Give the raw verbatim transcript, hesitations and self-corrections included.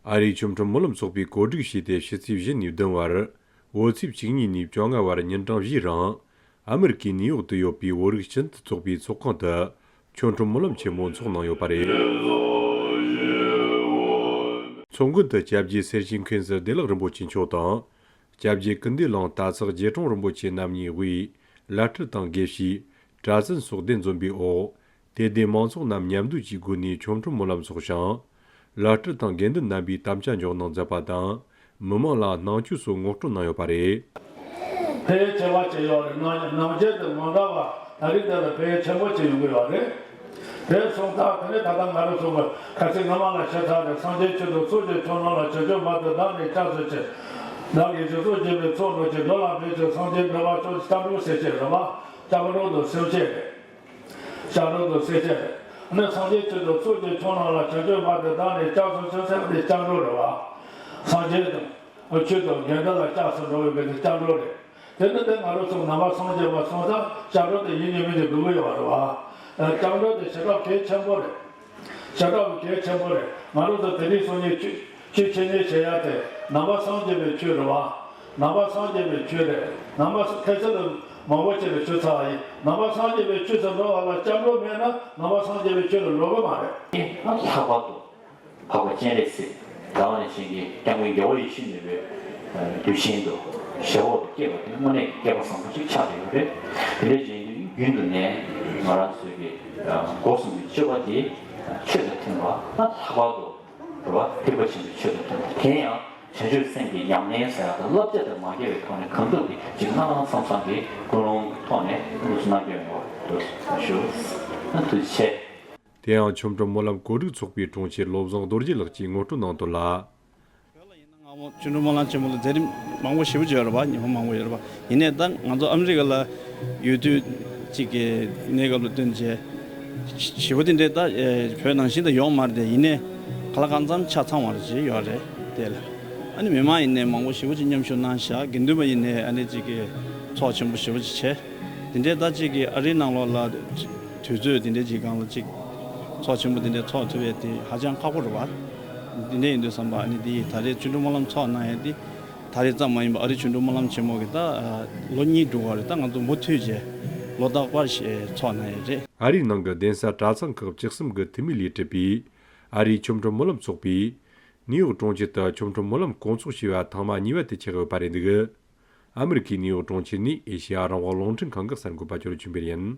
ཨ་རིའི་ཆོ་འཕྲུལ་སྨོན་ལམ་ཚོགས་པས་གོ་སྒྲིག་བྱས་ཏེ། ཕྱི་ཚེས་བཞི་ནས་བདུན་བར་བོད་ཚེས་བཅུ་གཉིས་ནས་བཅོ་ལྔ་བར་ཉིན་གྲངས་བཞིའི་རིང་ཨ་མི་རི་ཀའི་ནིའུ་ཡོག་ཏུ་ཡོད་པའི་བོད་རིགས་སྤྱི་མཐུན་ཚོགས་པའི་ཚོགས་ཁང་དུ་ཆོ་འཕྲུལ་སྨོན་ལམ་ཆེན་མོ་འཚོགས་གནང་ཡོད་པ་རེད། ཚོགས་མགོན་དུ་སྐྱབས་རྗེ་སེར་བྱེས་མཁན་ཟུར་བདེ་བླག་རིན་པོ་ཆེ་མཆོག་དང་། སྐྱབས་རྗེ་ཀུན་བདེ་གླིང་སྟག་ཚང་རྗེ་དྲུང་རིན་པོ་ཆེ་རྣམ་གཉིས་དབུས་བླ་སྤྲུལ་དང་དགེ་བཤེས་གྲྭ་བཙུན་སོགས་གདན་འཛོམས་པའི་འོག་དད་ལྡན་མང་ཚོགས་རྣམས་མཉམ་འདུས་ཀྱི་སྒོ་ནས་ཆོ་འཕྲུལ་སྨོན་ལམ་ཚོགས་ཤིང་། བླ་སྤྲུལ་དང་དགེ་འདུན་རྣམ་པས་དམ་བཅའ་འཇོག་གནང་མཛད་པ་དང་། མི་མང་ལ་གནང་ཆོས་སོགས་ངོ་སྤྲོད་གནང་ཡོད་པ་རེད། ཕལ་ཆེ་བ་ཅིག་ཡོད་རེད། ནམ་ནམ་རྒྱུན་དུ་མ་འདྲ་བ་ད་རིང་འདི་ལ་ཕལ་ཆེན་པོ་ཅིག་ཡོང་གི་ཡོད་རེད། དེ་སོང་ཙང་དེ་ནས་ད་ལྟ་ང་རང་ཚོ་གི་ཁ་ཚིག་སྔ་མ་ལ་བཤད་ཚར་རེད། སངས་རྒྱས་ཆོས་དང་ཚོགས་ཀྱི་མཆོག་རྣམས་ལ། བྱང་ཆུབ་བར་དུ་བདག་ནི་སྐྱབས་སུ་མཆི། བདག་གིས་སྦྱིན་སོགས་བགྱིས་པའི་ཚོགས་རྣམས་ཀྱིས། འགྲོ་ལ་ཕན་ཕྱིར་སངས་རྒྱས་འགྲུབ་པར་ཤོག་སྐྱབས་འགྲོ་ཟེར་བྱས་རེད་བ། སྐྱབས་འགྲོ་དང་སེམས་བསྐྱེད་རེད། སྐྱབས་འགྲོ་དང་སེམས་བསྐྱེད་རེད། ཨ་ནི་སངས་རྒྱས་ཆོས་དང་ཚོགས་ཀྱི་མཆོག་རྣམས་ལ། བྱང་ཆུབ་བར་དུ་བདག་ནི་སྐྱབས་སུ་མཆི་ཟེར་བ་དེ་སྐྱབས་འགྲོ་རེད་བ། སངས་རྒྱས་དང་ཆོས་དང་དགེ་འདུན་ལ་སྐྱབས་སུ་འགྲོ་བའི་དེ་སྐྱབས་འགྲོ་རེད། དེ་ནི་དེ་ང་རང་ཚོ་ནང་པ་སངས་རྒྱས་པ་སོང་ཙང་སྐྱབས་འགྲོ་དེ་ཡིན་གཅིག་མིན་གཅིག་འགྲོ་གི་ཡོད་པ་རེད་བ། སྐྱབས་འགྲོ་དེ་བྱེ་བྲག་གལ་ཆེན་པོ་རེད། བྱེ་བྲག་གལ་ཆེན་པོ་རེད། ང་རང་ཚོ་དེ་རིང་སང་ཉིན་ཆོས་ཆོས་འཆད་ཉན་བྱེད་ཡ་དེ་ནང་པ་སངས་རྒྱས་པའི་ཆོས་རེད་བ། ནང་པ་སངས་རྒྱས་པའི་ཆོས་རེད། ནང་པ་ཁ་སང་ལ་མང་པོ་ཅིག་ལ་ཞུས་ཚར་བ་ཡིན། ནང་པ་སངས་རྒྱས་པའི་ཆོས་སུ་འགྲོ་བ་ལ་སྐྱབས་འགྲོ་མེད་ན་ནང་པ་སངས་རྒྱས་པའི་ཆོས་ལ་འགྲོ་གི་མ་རེད། ལྷག་པར་དུ་འཕགས་པ་སྤྱན་རས་གཟིགས་ཟླ་བ་ནས་བྱིན་གྱིས་སྐྱབས་མགོན་རྒྱལ་བ་ཡིད་བཞིན་ནོར་བུའི་གདུལ་ཞིང་དུ་ཞབས་འོག་ཏུ་སྐྱེས་པ་དེ་དངོས་གནས་ཀྱི་སྐལ་པ་བཟང་པོ་ཞིག་ཆགས་བསྡད་ཡོད་རེད། དེ་འདྲ་ཡིན་དུས་རྒྱུན་དུ་ནས་ང་རང་ཚོའི་གི་སྒོ་གསུམ་གྱི་སྤྱོད་པ་དེ་ཆོས་དང་མཐུན་པ། ལྷག་པར་དུ་རེད་བ། ཐེག་པ་ཆེན་པོའི་ཆོས་དང་མཐུན་པ། དེ་ཡང་བྱང་ཆུབ་སེམས་ཀྱི་ཉམས་ལེན་ཟེར་ཡག་དང་བསླབ་བྱ་དེ་མ་འགལ་བའི་ཐོག་ནས་གང་ཐུབ་ཀྱིས་ཅིག་གནང་གནང་བསམ་བསམ་གྱིས་ཀུན་སློང་གི་ཐོག་ནས་དངོས་སུ་གནང་རྒྱུ་ཡོང་བ་འདུག་ཞུ། ཐུགས་རྗེ་ཆེ། དེ་ཡང་ཆོ་འཕྲུལ་སྨོན་ལམ་གོ་སྒྲིག་ཚོགས་པའི་དྲུང་ཆེ་བློ་བཟང་རྡོ་རྗེ་ལགས་ཀྱིས་ངོ་སྤྲོད་གནང་དོན་ལ། བོད་ལ་ཡིན་ན་སྔ་མོ་ཆོ་འཕྲུལ་སྨོན་ལམ་ཆེན་མོ་ལ་མཛད་རིམ་མང་པོ་ཞེ་པོ་ཅིག་ཡོད་རེད་བ། ཉི་མ་མང་པོ་ཡོད་རེད་བ། ཡིན་ནའི་ད་ང་ཚོ་ཨ་མི་རི་ཀ་ལ་ཡོད་དུས་ཅིག་གི་གནས་སྐབས་ལ་བསྟུན་བྱས་ཞེ་པོ་དེ་འདྲའི་ད་བོད་ནང་བཞིན་དུ་ཡོད་མ་རེད་དེ། ཡིན་ནའི་གང་ལ་གང་འཚམ་ཆ་ཚང་བ་རེ་ཅིག་ཡོད་རེད་དེ་ལ། ཨ་ནི་མི་མང་ཡིན་ནའི་མང་པོ་ཞེ་པོ་ཅིག་མཉམ་ཞུགས་གནང་ཤག་དགེ་འདུན་པ་ཡིན་ནའི་ཨ་ནི་ཅིག་གི་ཚོགས་ཆེན་པོ་ཞེ་པོ་ཅིག་བྱས། དེ་འདྲའི་ད་ཅིག་གི་ཨ་རིའི་ནང་ལོགས་ལ་དུས་ཚོད་དེ་འདྲའི་ཅིག་སྒང་ལ་ཅིག་ཚོགས་ཆེན་པོ་དེ་འདྲའི་ཚོགས་ཐུབ་ཡས་དེ་ཧ་ཅང་ཁག་པོ་རེད་བ། དེ་འདྲ་ཡིན་དུས་ཙམ་པ་ཨ་ནི་དེ་ད་རེས་ཆོ་འཕྲུལ་སྨོན་ལམ་ཚོགས་གནང་ཡས་དེ་ད་རེས་ཙམ་མ་ཡིན་པ་ཨ་རིའི་ཆོ་འཕྲུལ་སྨོན་ལམ་ཆེན་མོ་གི་ད་ལོ་གཉིས་འགྲོ་གི་རེད། ད་ང་ཚོ་མུ་མཐུད་བྱས་ལོ་རྟག་པར་ཞིག་ཚོགས་གནང་ཡས་རེད། ཨ་རིའི་ནང་གི་གདན་ས་གྲྭ་ཚང་ཁག་བཅུ་གསུམ་གི་འཐུས་མི་ལས་གྲུབ་པའི་ཨ་རིའི་ཆོ་འཕྲུལ་སྨོན་ལམ་ཚོགས་པས་ནིའུ་ཡོག་གྲོང་ཁྱེར་དུ་ཆོ་འཕྲུལ་སྨོན་ལམ་སྐོང་ཚོགས་བྱས་པ་ཐེངས་མ་གཉིས་པ་དེ་ཆགས་ཡོད་པ་རེད་འདུག་ཨ་མི་རི་ཁའི་ནིའུ་ཡོག་གྲོང་ཁྱེར་ནས་ཨེ་ཤེ་ཡ་རང་དབང་རླུང་འཕྲིན་ཁང་གི་གསར་འགོད་པ་ཅོ་ལི་ཆོས་འཕེལ་ཡིན།